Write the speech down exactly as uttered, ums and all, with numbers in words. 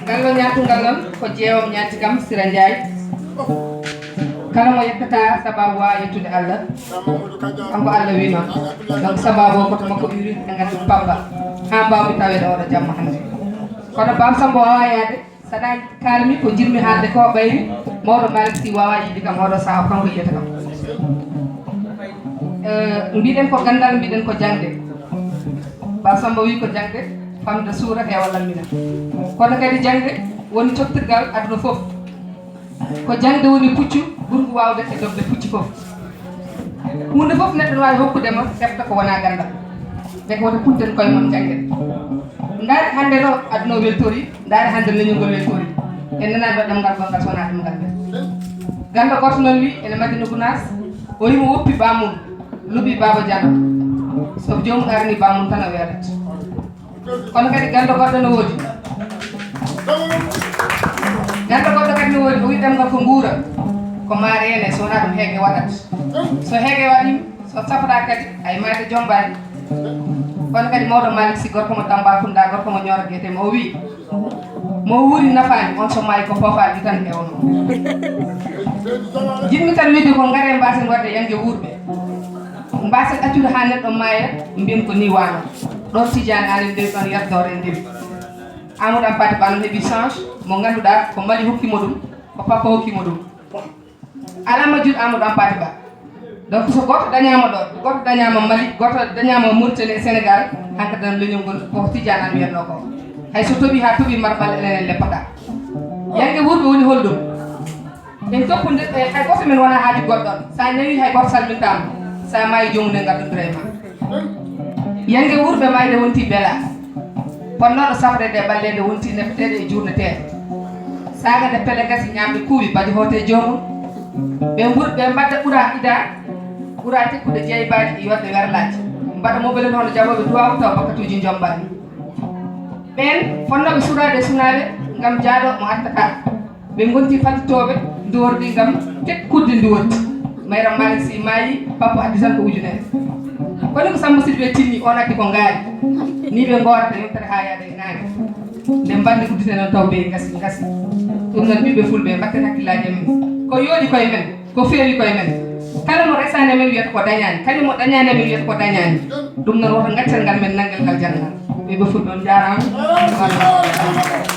Ngal ɗo ñaatungal noon ko jeewam ñaati kam Sira Ndiaye. Kala mo yettata sababu waawa yettude Allah, kanko Allah wi noon. Donc sababu o ko to makko iwri, ɓe ngaddi ɗum pamba. Haa mbaawmi taweede oɗo jamma hannde. Kono Bam Samba waawa yaade, saɗa kaalmi ko jiɗmi haalde ko ɓayri mawɗo Malick Sy waawa yiide kam oɗo sahaa, kanko yiyata kam. Eh, mbiɗen ko ganndal, mbiɗen ko jaŋde. Bam Samba wi ko jaŋde, famde suura heewa lammina. Kono kadi jaŋde woni cottirgal aduna fof. Ko jaŋde woni puccu ɓurngu waawde e dogde pucci fof. Huunde fof neɗɗo no waawi hokkude ma heɓta ko wonaa ganndal. Ndeke wota kunten koye mon jaŋde. Ndaari hannde no aduna o weltori, ndaari hannde leñol ngol weltori. En nanaani ɗo ɗemngal gonngal so wonaa ɗemngal men. Ganndo gooto noon wi ene Madina Gunaas, o wi mo woppi baamun, luɓi Baaba Diallo. So joomum arani baamun tan o weerat. Kono kadi ganndo goɗɗo no woodi. Ganndo goɗɗo kadi no woodi, o wi ɗemngal ko nguura. Ko maareene, so wonaa ɗum heege waɗat. So heege waɗi, so safra kadi, ay maayde jombaani. Kono kadi mawɗo Malick Sy, gorko mo Tambacounda, gorko mo Nioro Guété, mo o wi, mo wuuri nafaani, on so maayi ko poofaani tan e ono. Jiɗmi tan wiide ko ngare mbasen waɗde yange wuurɓe. Mbasen accude haa neɗɗo maaya, mbiyen ko ni waano. Ɗon Tidiane anen ndewi, ɗon yardoore ndewi. Amadou Hampâté Bâ noon heɓi change mo ngannduɗaa ko Mali hokki mo ɗum, ko papa hokki mo ɗum. Alaa majjuru Amadou Hampâté Bâ. Donc so gooto dañaama ɗo, gooto dañaama Mali, gooto dañaama Mauritanie e Sénégal, hankadi tan leñol ngol ko Tidiane an wiyatnoo ko. Hay so toɓi haa toɓi marɓal enen en leppataa. Yange wuurɓe woni holɗum? En toppude, e, hay gooto men wonaa haaju goɗɗo. So a newii hay gooto salmintaama. So a maayi joomum ne ngaddontira e ma. Yange wuurɓe maayde wonti bela. Ponnooɗo safreede e ɓalleede wonti nefeteeɗo e juurneteeɗo. Saaga nde pele gasi ñaamde kuuwi badi hoote joomum. Ɓe mbuur-, ɓe mbadda ɓura ida, ɓura tekkude jeybaaji e yoɗde werlaaji. Mbaɗa mobelen hono jaɓooɓe duwaawu taw bakkatuuji njombaani. Ɓeen fonnooɓe suraade e sunaaɓe ngam jaaɗo mo artata. Ɓe ngonti fantitooɓe nduwordi ngam tekkudde nduwordi. Mayram Malick Sy maayi, pappo addi tan ko ujunere. Kono ko Samba Sidibé tinni, on addi ko ngaari. Ni ɓe ngoorata yontere haa yaada e naange. Nde mbandi uddite noon taw ɓe ngasi, ngasi. Ɗum noon ɓiɓɓe fulɓe, mbatten hakkillaaji e men. Ko yooɗi koye men, ko feewi koye men. Kala mo resaani e men wiyata ko dañaani, kala mo dañaani e men wiyata ko dañaani. Ɗum noon woto ngaccen ngal men nanngel ngal janngal. Ɓiɓɓe fulɓe on njaaraama.